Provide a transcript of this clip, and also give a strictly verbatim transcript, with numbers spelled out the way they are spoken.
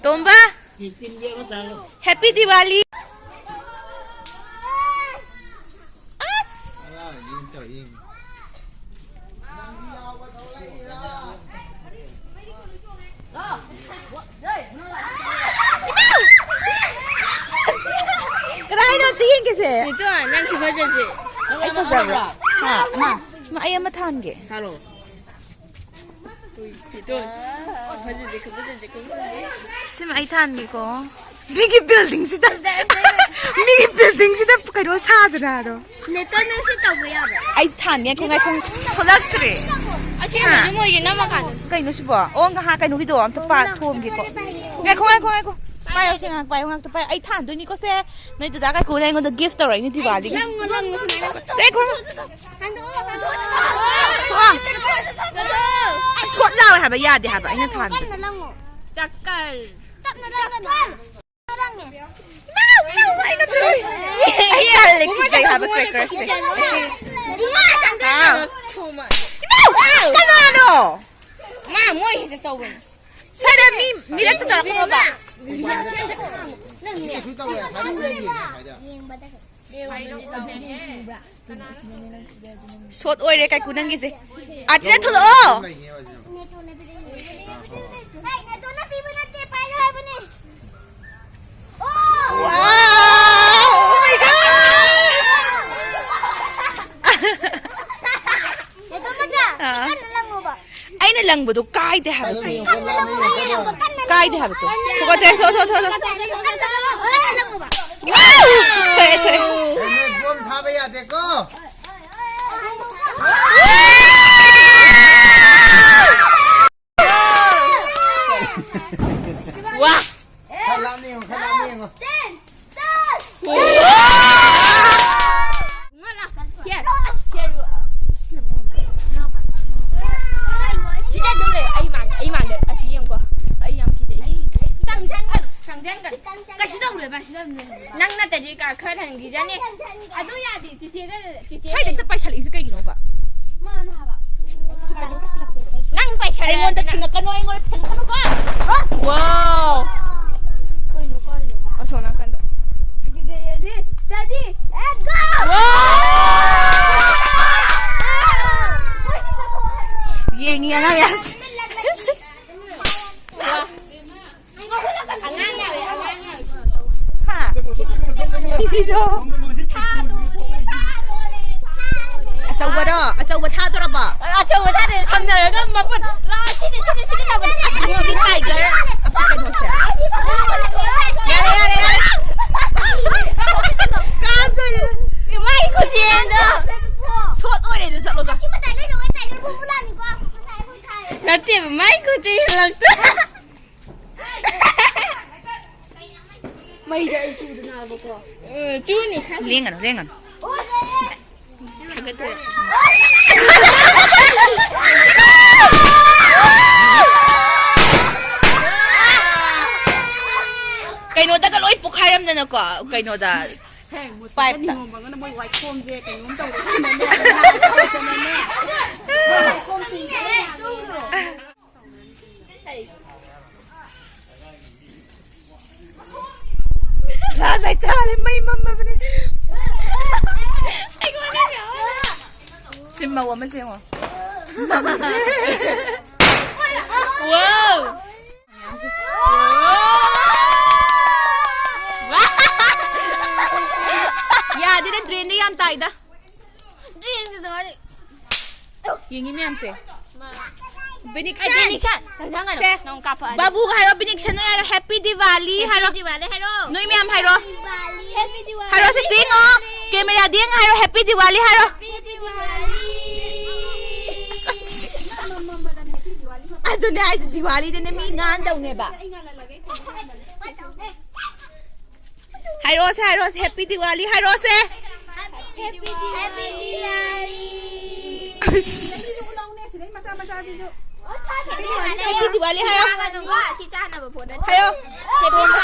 ꯇꯣꯝꯕ, Happy Diwali. ꯑꯁ! ꯀꯗꯥꯏꯅꯣ ꯑꯝꯇ ꯌꯦꯡꯒꯦꯁꯦ? ꯅꯤꯇꯣ, ꯅꯪ ꯈꯨꯐꯖꯁꯦ꯫ ꯑꯩ ꯐꯖꯕ꯭ꯔꯥ? ꯍꯥ? ꯃꯥ, ꯑꯩ ꯑꯃ ꯊꯥꯟꯒꯦ꯫ ꯊꯥꯔꯣ꯫ ꯎꯏ, ꯅꯤꯇꯣ꯫ ꯈꯨꯐꯖꯁꯦ, ꯈꯨꯐꯖꯁꯦ, ꯈꯨꯐꯖꯁꯦ꯫ ꯁꯤꯃ ꯑꯩ ꯊꯥꯟꯒꯦꯀꯣ꯫ ꯃꯤꯒꯤ building ꯁꯤꯗ, ꯃꯤꯒꯤ building ꯁꯤꯗ ꯀꯩꯅꯣ ꯁꯥꯗꯅ ꯑꯗꯣ꯫ ꯅꯦꯇꯣ, ꯅꯪ ꯁꯤ ꯇꯧꯕ ꯌꯥꯕ꯭ꯔꯥ? ꯑꯩ ꯊꯥꯟꯒꯦ, ꯉꯥꯏꯈꯣ, ꯉꯥꯏꯈꯣ꯫ ꯊꯣꯛꯂꯛꯇ꯭ꯔꯦ꯫ ꯑꯁꯦꯡꯕꯗꯤ ꯃꯣꯏꯒꯤ ꯅꯝꯃꯀꯥꯟꯗ꯫ ꯀꯩꯅꯣ ꯁꯤꯕꯣ? ꯑꯣ, ꯉꯥꯏꯍꯥꯛ ꯀꯩꯅꯣꯒꯤꯗꯣ ꯑꯝꯇ ꯄꯥ-, ꯊꯣꯝꯒꯦꯀꯣ꯫ ꯉꯥꯏꯈꯣ, ꯉꯥꯏꯈꯣ, ꯉꯥꯏꯈꯣ꯫ ꯄꯥꯏꯌꯣ, ꯁꯤ ꯉꯥꯏꯍꯥꯛ ꯄꯥꯏꯌꯣ, ꯉꯥꯏꯍꯥꯛꯇ ꯄꯥꯏꯌꯣ꯫ ꯑꯩ ꯊꯥꯟꯗꯣꯏꯅꯤꯀꯣ ꯁꯦ꯫ ꯅꯣꯏ ꯗꯗꯥ ꯀꯥꯏꯀꯨꯅ ꯑꯩꯉꯣꯟꯗ gift ꯇꯧꯔꯛꯏꯅꯦ ꯗꯤꯋꯥꯂꯤꯒꯤ꯫ ꯂꯪꯉꯣ, ꯂꯪꯉꯣ, ꯁꯨꯃꯥꯏꯅ꯫ ꯉꯥꯏꯈꯣ꯫ ꯍꯟꯗꯣꯛꯑꯣ, ꯍꯟꯗꯣꯛꯑꯣ, ꯍꯟꯗꯣꯛꯑꯣ꯫ ꯊꯣꯛꯑꯣ꯫ ꯁꯣꯠ ꯂꯥꯎꯋꯦ ꯍꯥꯏꯕ, ꯌꯥꯗꯦ ꯍꯥꯏꯕ ꯑꯩꯅ ꯊꯥꯟꯕꯗꯣ꯫ ꯀꯟꯅ ꯂꯪꯉꯣ꯫ ꯆꯥꯛꯀꯜ꯫ ꯇꯞꯅ ꯂꯪꯒꯅꯨ꯫ ꯏꯃꯥꯎ, ꯏꯃꯥꯎ, ꯑꯩ ꯉꯝꯖꯔꯣꯏ꯫ ꯑꯩ ꯇꯜꯂꯦ, ꯀꯤꯖꯩ ꯍꯥꯏꯕ crackers ꯁꯦ꯫ ꯏꯃꯥꯎ! ꯏꯃꯥꯎ! ꯀꯅꯥꯅꯣ? ꯃꯥ ꯃꯣꯏ ꯍꯦꯛꯇ ꯇꯧꯕꯅꯦ꯫ ꯁ꯭ꯋꯥꯏꯗ ꯃꯤ, ꯃꯤ ꯑꯝꯇ ꯇꯧꯔꯛꯀꯅꯣꯕ꯫ ꯀꯩꯁꯨ ꯇꯧꯔꯣꯏ, ꯑꯁꯥꯏꯗ ꯎꯔꯤꯅꯦ, ꯑꯁꯥꯏꯗ꯫ ꯁꯣꯠ ꯑꯣꯏꯔꯦ ꯀꯥꯏꯀꯨ ꯅꯪꯒꯤꯁꯦ꯫ ꯑꯥꯔꯇꯤꯅ ꯊꯣꯛꯂꯛꯑꯣ꯫ ꯍꯦ, ꯅꯦꯇꯣꯅ ꯄꯤꯕ ꯅꯠꯇꯦ, ꯄꯥꯏꯌꯨ ꯍꯥꯏꯕꯅꯦ꯫ Wow! Oh my God! ꯅꯦꯇꯣ ꯃꯆꯥ, ꯑꯥ꯫ ꯀꯟꯅ ꯂꯪꯉꯣꯕ꯫ ꯑꯩꯅ ꯂꯪꯕꯗꯣ ꯀꯥꯏꯗꯦ ꯍꯥꯏꯕꯁꯦ꯫ ꯀꯟꯅ ꯂꯪꯉꯣꯕ, ꯀꯟꯅ ꯂꯪꯉꯣꯕ, ꯀꯟꯅ ꯀꯥꯏꯗꯦ ꯍꯥꯏꯕꯗꯣ꯫ ꯂꯪꯉꯣꯕ꯫ ꯊꯣꯛꯑꯣ, ꯊꯣꯛꯑꯣ, ꯊꯣꯛꯑꯣ, ꯊꯣꯛꯑꯣ꯫ ꯀꯟꯅ ꯂꯪꯉꯣꯕ꯫ Wow! ꯊꯣꯛꯑꯦ, ꯊꯣꯛꯑꯦ꯫ ꯅꯣꯏ ꯕꯣꯝ ꯊꯥꯕ ꯌꯥꯗꯦꯀꯣ꯫ ꯋꯥ! ꯈꯔ ꯂꯥꯞꯅ ꯌꯦꯡꯉꯣ, ꯈꯔ ꯂꯥꯞꯅ ꯌꯦꯡꯉꯣ꯫ ꯉꯣ ꯂꯥꯎ꯫ Here. Here you are. ꯁꯤꯗ ꯑꯗꯨꯝ ꯂꯩ꯫ ꯑꯩ ꯃꯥꯡꯗ, ꯑꯩ ꯃꯥꯡꯗ꯫ ꯑꯁꯤ ꯌꯦꯡꯉꯨꯀꯣ꯫ ꯑꯩ ꯌꯥꯝ ꯀꯤꯖꯩ꯫ ꯆꯪꯁꯟꯒꯅꯨ, ꯆꯪꯁꯟꯒꯅꯨ꯫ ꯀꯩꯁꯨ ꯇꯧꯔꯣꯏ, ꯃꯥ ꯁꯤꯗ ꯑꯗꯨꯝ ꯂꯩ꯫ ꯅꯪ ꯅꯠꯇꯗꯤ ꯀꯥ ꯈꯔ ꯍꯪꯈꯤꯖꯅꯤ꯫ ꯑꯗꯨ ꯌꯥꯗꯦ, ꯆꯤꯆꯦꯗ, ꯆꯤꯆꯦ ꯁ꯭ꯋꯥꯏꯗ ꯍꯦꯛꯇ ꯄꯥꯏꯁꯜꯂꯛꯏꯁꯦ ꯀꯩꯒꯤꯅꯣꯕ? ꯃꯥꯅ ꯍꯥꯏꯕ꯫ ꯅꯪ ꯄꯥꯏꯁꯜꯂꯛꯑꯦ꯫ ꯑꯩꯉꯣꯟꯗ ꯊꯤꯡꯉꯛꯀꯅꯣ, ꯑꯩꯉꯣꯟꯗ ꯊꯤꯡꯉꯛꯀꯅꯨꯀꯣ꯫ ꯋꯥꯎ꯫ ꯀꯩꯅꯣ, ꯀꯩꯅꯣ? ꯑꯁꯣꯝ ꯅꯥꯀꯟꯗ꯫ ꯆꯤꯆꯦ, ready? Steady, and go! ꯋꯥꯎ! ꯌꯦꯡꯉꯤ ꯑꯉꯥꯡ ꯃꯌꯥꯝꯁꯦ꯫ ꯋꯥ꯫ ꯑꯉꯥꯡ ꯌꯥꯎꯋꯦ, ꯑꯉꯥꯡ ꯌꯥꯎꯋꯦ꯫ ꯍꯥ? ꯁꯤꯔꯣ? ꯊꯥꯗꯣꯔꯦ, ꯊꯥꯗꯣꯔꯦ, ꯊꯥꯗꯣꯔꯦ꯫ ꯑꯆꯧꯕꯔꯣ? ꯑꯆꯧꯕ ꯊꯥꯗꯣꯔꯕꯣ? ꯑꯆꯧꯕ ꯊꯥꯗꯣꯔꯦ, ꯁꯝꯅꯔꯒ ꯃꯄꯨꯟ꯫ ꯂꯥꯛꯑꯣ, ꯁꯤꯗꯤ, ꯁꯤꯗꯤ, ꯁꯤꯗꯤ ꯇꯧꯒꯅꯤ꯫ ꯑꯁ, ꯑꯁꯤꯗꯤ tiger꯫ ꯑꯩꯈꯣꯏ ꯀꯩꯅꯣꯁꯦ꯫ ꯌꯥꯔꯦ, ꯌꯥꯔꯦ, ꯌꯥꯔꯦ꯫ ꯀꯥꯟꯖꯩ꯫ ꯃꯥꯏ ꯈꯨꯆꯦꯟꯗꯣ꯫ ꯁꯣꯠ ꯑꯣꯏꯔꯦꯅꯦ, ꯆꯠꯂꯣ, ꯆꯠꯂꯣ꯫ ꯅꯠꯇꯦꯕ, ꯃꯥꯏ ꯈꯨꯆꯦꯟ ꯂꯛꯇ꯫ ꯃꯩꯗ ꯑꯩ ꯆꯨꯗꯅꯕꯀꯣ꯫ ꯎꯝ, ꯆꯨꯅꯤ ꯈꯪꯉꯤ꯫ ꯂꯦꯡꯒꯅꯨ, ꯂꯦꯡꯒꯅꯨ꯫ ꯊꯥꯒꯠꯆꯔꯤ꯫ ꯀꯩꯅꯣꯗꯒ ꯂꯣꯏ ꯄꯣꯛꯈꯥꯏꯔꯝꯗꯅꯀꯣ, ꯀꯩꯅꯣꯗ꯫ ꯍꯦ, ꯃꯣꯇꯣꯔ ꯄꯥꯏꯞꯇ꯫ ꯅꯤꯉꯣꯝꯕꯒꯅ ꯃꯣꯏ ꯋꯥꯏꯈꯣꯝꯁꯦ ꯀꯩꯅꯣꯝ ꯇꯧꯔꯦ꯫ ꯋꯥꯏꯈꯣꯝ ꯄꯤꯡ ꯀꯂꯔ ꯌꯥꯗ꯭ꯔꯦ꯫ ꯂꯥꯖꯥꯏ ꯇꯥꯔꯦ, ꯃꯩ ꯃꯝꯃꯕꯅꯦ꯫ ꯁꯤ ꯃꯧ ꯑꯃ ꯁꯦꯝꯃꯣ꯫ ꯋꯥꯎ! ꯌꯥꯗꯦꯗ, drain ꯗ ꯌꯥꯝ ꯇꯥꯏꯗ꯫ Drain ꯒꯤꯁꯨ ꯌꯦꯡꯉꯤ ꯃꯌꯥꯝꯁꯦ꯫ ꯕꯤꯅꯤꯛꯁꯟ꯫ ꯑꯦ, ꯕꯤꯅꯤꯛꯁꯟ, ꯆꯪꯁꯪꯒꯅꯨ꯫ ꯁꯦ, ꯅꯪ ꯀꯥꯞꯄꯛꯑꯗꯤ꯫ ꯕꯥꯕꯨꯒ ꯍꯥꯏꯔꯣ, ꯕꯤꯅꯤꯛꯁꯟꯅ ꯍꯥꯏꯔꯣ, Happy Diwali ꯍꯥꯏꯔꯣ꯫ Happy Diwali ꯍꯥꯏꯔꯣ꯫ ꯅꯣꯏ ꯃꯌꯥꯝ ꯍꯥꯏꯔꯣ꯫ Happy Diwali꯫ ꯍꯥꯏꯔꯣ, ꯁꯤꯁꯇꯔ ꯌꯦꯡꯉꯣ꯫ Camera ꯗ ꯌꯦꯡꯉ ꯍꯥꯏꯔꯣ, Happy Diwali ꯍꯥꯏꯔꯣ꯫ Happy Diwali꯫ ꯑꯁ, ꯑꯁ꯫ ꯑꯗꯨꯅꯦ ꯍꯥꯏꯁꯦ, ꯗꯤꯋꯥꯂꯤꯗꯅꯦ ꯃꯤ ꯉꯥꯟꯗꯧꯅꯦꯕ꯫ ꯍꯥꯏꯔꯣꯁꯦ, ꯍꯥꯏꯔꯣꯁꯦ, Happy Diwali ꯍꯥꯏꯔꯣꯁꯦ꯫ Happy Diwali꯫ ꯑꯁ꯫ ꯁꯤꯁꯨ ꯎꯅꯧꯅꯦ, ꯁꯤꯗꯩ ꯃꯆꯥ ꯃꯆꯥꯁꯤꯁꯨ꯫ Happy Diwali ꯍꯥꯏꯌꯣ꯫ ꯆꯥꯒꯅꯨꯀꯣ, ꯁꯤ ꯆꯥꯅꯕ ꯄꯣꯠ ꯅꯠꯇꯦ꯫ ꯍꯥꯏꯌꯣ꯫ Happy Diwali꯫